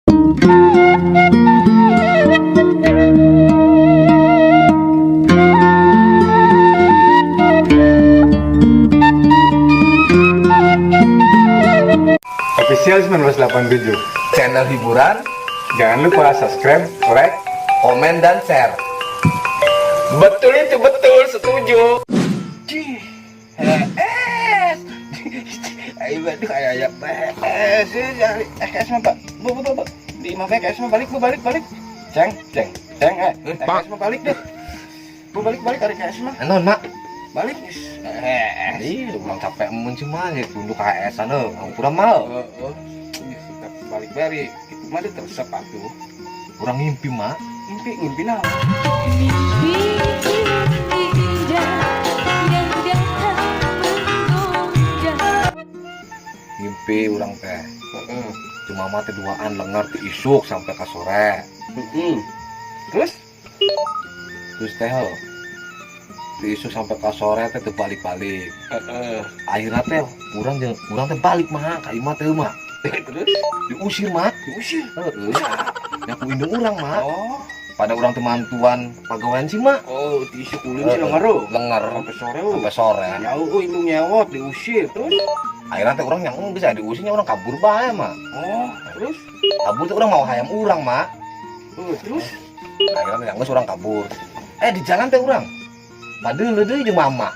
Official 1987. Channel hiburan. Jangan lupa subscribe, like, komen, dan share. Betul itu, betul, setuju. Cih, HS. Ayo, aduh, ayo, ayo, PS, HS mah, Pak. Bu, bu, bu, bu. Di imah PS mah balik, Bu, balik, balik. Ceng, ceng, ceng, eh. HS mah balik deh. Bu, balik, balik, ari HS mah. Naon, Mak? Balik, HS. Ih, urang capek emun cuma ya tunduk HS anu, kurang mal. Heeh. Ih, kita balik bari. Itu mah dia tersep atuh. Urang ngimpi, Mak. Ngimpi, ngimpi naon? Mimpi indah yang datang menggoda. Ngimpi urang teh. Heeh. Cuma mah teh duaan lengar ti isuk sampai ke sore. Heeh. Terus? Terus teh heuh. Ti isuk sampai ke sore teh teu balik-balik. Heeh. Akhirnya teh urang jeung urang teh balik mah ka imah teh mah. Terus? Diusir, Mak. Diusir. Heeh. Ya ku indung urang, Mak. Oh. Pada urang teh mantuan pagawean sih, Mak. Oh, diisuk ulin sih lengar oh. Lengar Sampai sore oh. sampai sore. Ya, oh, indung nyewot diusir terus. Akhirnya teh urang yang bisa diusirnya urang kabur bae, Mak. Oh, terus? Kabur teh urang mau hayam urang, Mak. Oh, terus? Akhirnya teh geus urang kabur. Eh, di jalan teh urang padahal deui jeung mama.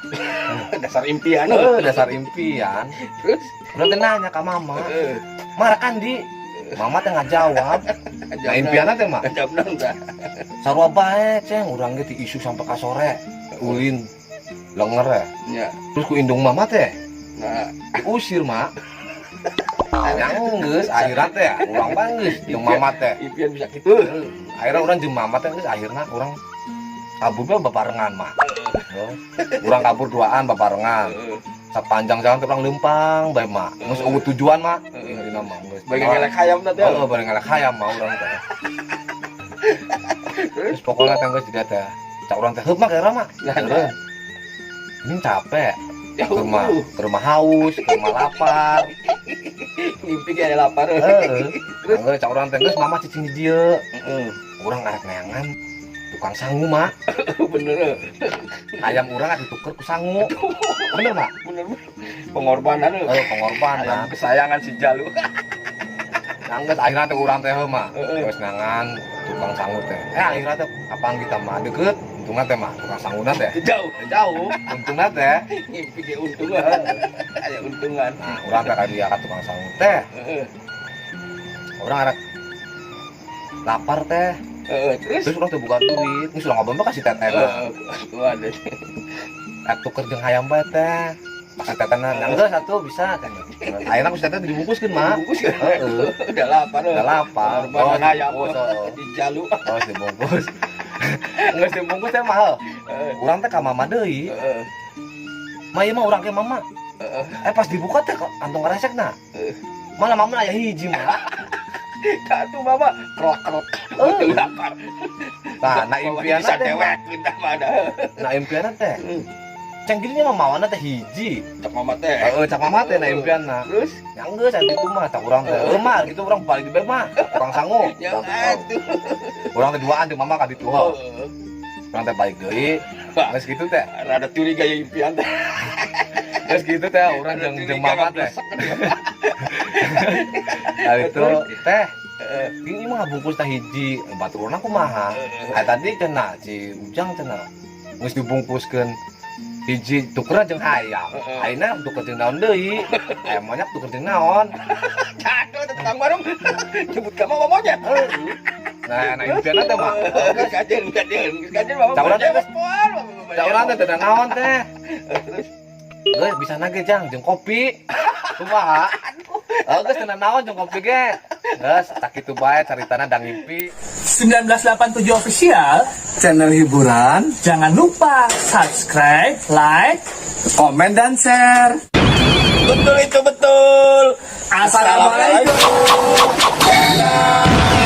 Dasar impian oh. Eh, dasar impian. Terus? Urang teh nanya ka mama. Heeh. Mara kan di mama teh ngajawab. Nah, impianna teh, Mak. Jawab naon tah? Sarua bae, ceng, urang ge ti isuk sampai ka sore. Ulin lenger ya. Ya. Terus ku indung mama teh Nah, diusir, Mak. Yang geus akhirnya teh urang mah geus jeung mama teh. Impian bisa gitu. Akhirnya urang jeung mama teh geus akhirna urang kabur bae babarengan, Mak. Oh. Urang kabur duaan babarengan. Heeh. Sepanjang jalan teh urang leumpang bae, Mak. Geus euweuh tujuan, Mak. Heeh. Intina mah geus. Bagi ngelek hayam teh. Heeh, bareng ngelek hayam mah urang teh. Terus pokoknya teh geus di teh. Cak urang teh heup, Mak, era, Mak. Nah, Heeh. Ini capek. Ya, Ke rumah haus, ke rumah lapar. Ngimpi kayak lapar. Heeh. Terus cak urang teh geus mama cicing di dieu. Heeh. Urang arek neangan tukang sangu, Mak. Bener. Ayam urang arek dituker ku sangu. Bener, Mak? Bener. Pengorbanan. Eh, pengorbanan. Ayam kesayangan si Jalu. Nah, geus akhirnya teh urang teh heuh, Mak. Heeh. Geus neangan tukang sangu teh. Eh, akhirnya teh apaan kita mah deket. Untungna teh mah tukang sanguna teh. Jauh. Jauh, untungna teh. Ngimpi kayak untungan. Aya untungan. Nah, urang teh ka dia ka tukang sangu teh. Heeh. Urang arek lapar teh. Heeh, terus? Terus urang teh buka duit. Geus urang ngabon kasih teteh. Heeh. Waduh. Rek tuker jeung hayam bae teh. Kasih tetehna, nah, geus atuh bisa teh. Akhirnya ku si teteh dibungkuskeun, Mak. Bungkus kan? Heeh. Udah lapar. Udah lapar. Pengorbanan ayam. Dibungkus, heeh. Di Jalu. Oh, dibungkus. Geus dibungkus teh mahal. Heeh. Urang teh ka mama deui. Heeh. Ma, ieu mah urang ke mama. Heeh. Eh, pas dibuka teh kok kantong keresekna. Heeh. Malah mama aya hiji, Mak. Atuh mama kerok-kerok. Betul lapar. Nah, nah impianna bisa teh. dewek kita mah ada. Nah, impianna teh. Ceng gini mah mawana teh hiji. Cak mama teh. Heeh, cak mama teh nah impianna. Terus? Yang geus aya kitu mah cak urang teh. Heuh, mah gitu urang balik di bae mah. Tukang sangu. Yang atuh. Urang teh duaan jeung mama ka ditu heuh. Heeh. Urang teh balik deui. Geus kitu teh. Rada curiga ya impian teh. Geus kitu teh urang Rada jeung jeung curiga mama teh. ngeblesek. Nah, itu teh. Ini mah bungkus teh hiji, baturna kumaha? Aya tadi cenah si Ujang cenah. Geus dibungkuskeun hiji tukeran jeung hayam. Heeh. Ayeuna tuker jeung naon deui? Hayam monyet tuker jeung naon? Aduh, tukang warung. Nyebut ka mama monyet. Nah, nah impianna teh mah. Kajen, kajen, kajen mama. Cak urang teh monyet, poal, Cak urang teh teu naon teh. Terus? Geus bisa nage jang jeung kopi. Kumaha? Oh, geus teu naon jeung kopi ge. Geus sakitu bae caritana dang ngimpi. 1987 Official channel hiburan. Jangan lupa subscribe, like, komen, dan share. Betul itu, betul. Assalamualaikum. Assalamualaikum.